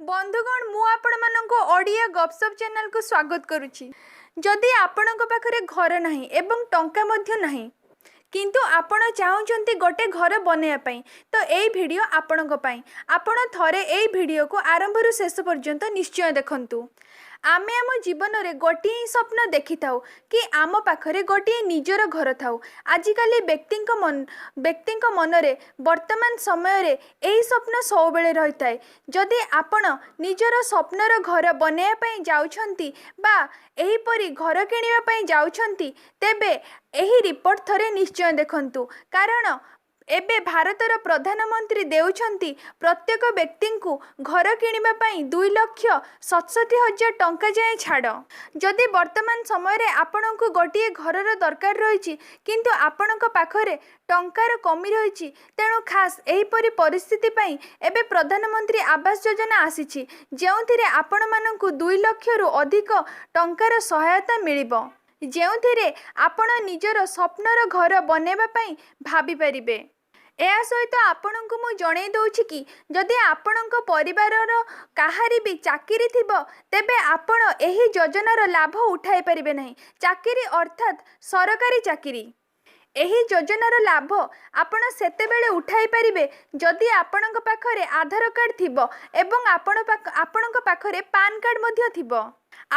ବନ୍ଧୁଗଣ, ମୁଁ ଆପଣମାନଙ୍କୁ ଓଡ଼ିଆ ଗପସପ୍ ଚ୍ୟାନେଲକୁ ସ୍ୱାଗତ କରୁଛି। ଯଦି ଆପଣଙ୍କ ପାଖରେ ଘର ନାହିଁ ଏବଂ ଟଙ୍କା ମଧ୍ୟ ନାହିଁ, କିନ୍ତୁ ଆପଣ ଚାହୁଁଛନ୍ତି ଗୋଟେ ଘର ବନେଇବା ପାଇଁ, ତ ଏଇ ଭିଡ଼ିଓ ଆପଣଙ୍କ ପାଇଁ। ଆପଣ ଥରେ ଏଇ ଭିଡ଼ିଓକୁ ଆରମ୍ଭରୁ ଶେଷ ପର୍ଯ୍ୟନ୍ତ ନିଶ୍ଚୟ ଦେଖନ୍ତୁ। ଆମେ ଆମ ଜୀବନରେ ଗୋଟିଏ ହିଁ ସ୍ୱପ୍ନ ଦେଖିଥାଉ କି ଆମ ପାଖରେ ଗୋଟିଏ ନିଜର ଘର ଥାଉ। ଆଜିକାଲି ବ୍ୟକ୍ତିଙ୍କ ମନରେ ବର୍ତ୍ତମାନ ସମୟରେ ଏହି ସ୍ୱପ୍ନ ସବୁବେଳେ ରହିଥାଏ। ଯଦି ଆପଣ ନିଜର ସ୍ୱପ୍ନର ଘର ବନେଇବା ପାଇଁ ଯାଉଛନ୍ତି ବା ଏହିପରି ଘର କିଣିବା ପାଇଁ ଯାଉଛନ୍ତି, ତେବେ ଏହି ରିପୋର୍ଟ ଥରେ ନିଶ୍ଚୟ ଦେଖନ୍ତୁ, କାରଣ ଏବେ ଭାରତର ପ୍ରଧାନମନ୍ତ୍ରୀ ଦେଉଛନ୍ତି ପ୍ରତ୍ୟେକ ବ୍ୟକ୍ତିଙ୍କୁ ଘର କିଣିବା ପାଇଁ 2,67,000 ଟଙ୍କା ଯାଏଁ ଛାଡ଼। ଯଦି ବର୍ତ୍ତମାନ ସମୟରେ ଆପଣଙ୍କୁ ଗୋଟିଏ ଘରର ଦରକାର ରହିଛି, କିନ୍ତୁ ଆପଣଙ୍କ ପାଖରେ ଟଙ୍କାର କମି ରହିଛି, ତେଣୁ ଖାସ୍ ଏହିପରି ପରିସ୍ଥିତି ପାଇଁ ଏବେ ପ୍ରଧାନମନ୍ତ୍ରୀ ଆବାସ ଯୋଜନା ଆସିଛି, ଯେଉଁଥିରେ ଆପଣମାନଙ୍କୁ 2 ଲକ୍ଷରୁ ଅଧିକ ଟଙ୍କାର ସହାୟତା ମିଳିବ, ଯେଉଁଥିରେ ଆପଣ ନିଜର ସ୍ୱପ୍ନର ଘର ବନେଇବା ପାଇଁ ଭାବିପାରିବେ। ଏହା ସହିତ ଆପଣଙ୍କୁ ମୁଁ ଜଣେଇ ଦେଉଛି କି ଯଦି ଆପଣଙ୍କ ପରିବାରର କାହାରି ବି ଚାକିରି ଥିବ, ତେବେ ଆପଣ ଏହି ଯୋଜନାର ଲାଭ ଉଠାଇ ପାରିବେ ନାହିଁ। ଚାକିରି ଅର୍ଥାତ୍ ସରକାରୀ ଚାକିରି। ଏହି ଯୋଜନାର ଲାଭ ଆପଣ ସେତେବେଳେ ଉଠାଇ ପାରିବେ, ଯଦି ଆପଣଙ୍କ ପାଖରେ ଆଧାର କାର୍ଡ଼ ଥିବ ଏବଂ ଆପଣଙ୍କ ପାଖରେ ପାନ୍ କାର୍ଡ଼ ମଧ୍ୟ ଥିବ।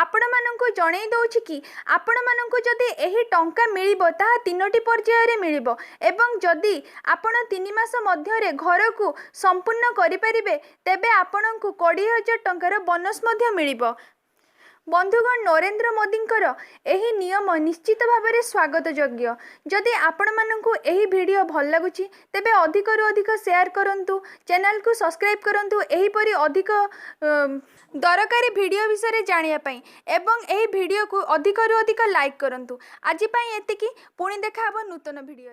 ଆପଣମାନଙ୍କୁ ଜଣେଇ ଦେଉଛି କି ଆପଣମାନଙ୍କୁ ଯଦି ଏହି ଟଙ୍କା ମିଳିବ, ତାହା ତିନୋଟି ପର୍ଯ୍ୟାୟରେ ମିଳିବ ଏବଂ ଯଦି ଆପଣ 3 ମାସ ମଧ୍ୟରେ ଘରକୁ ସମ୍ପୂର୍ଣ୍ଣ କରିପାରିବେ, ତେବେ ଆପଣଙ୍କୁ 20,000 ଟଙ୍କାର ବୋନସ୍ ମଧ୍ୟ ମିଳିବ। ବନ୍ଧୁଗଣ, ନରେନ୍ଦ୍ର ମୋଦିଙ୍କର ଏହି ନିୟମ ନିଶ୍ଚିତ ଭାବରେ ସ୍ୱାଗତ ଯୋଗ୍ୟ। ଯଦି ଆପଣମାନଙ୍କୁ ଏହି ଭିଡ଼ିଓ ଭଲ ଲାଗୁଛି, ତେବେ ଅଧିକରୁ ଅଧିକ ସେୟାର କରନ୍ତୁ, ଚ୍ୟାନେଲକୁ ସବସ୍କ୍ରାଇବ୍ କରନ୍ତୁ ଏହିପରି ଅଧିକ ଦରକାରୀ ଭିଡ଼ିଓ ବିଷୟରେ ଜାଣିବା ପାଇଁ ଏବଂ ଏହି ଭିଡ଼ିଓକୁ ଅଧିକରୁ ଅଧିକ ଲାଇକ୍ କରନ୍ତୁ। ଆଜି ପାଇଁ ଏତିକି। ପୁଣି ଦେଖା ହେବ ନୂତନ ଭିଡ଼ିଓରେ।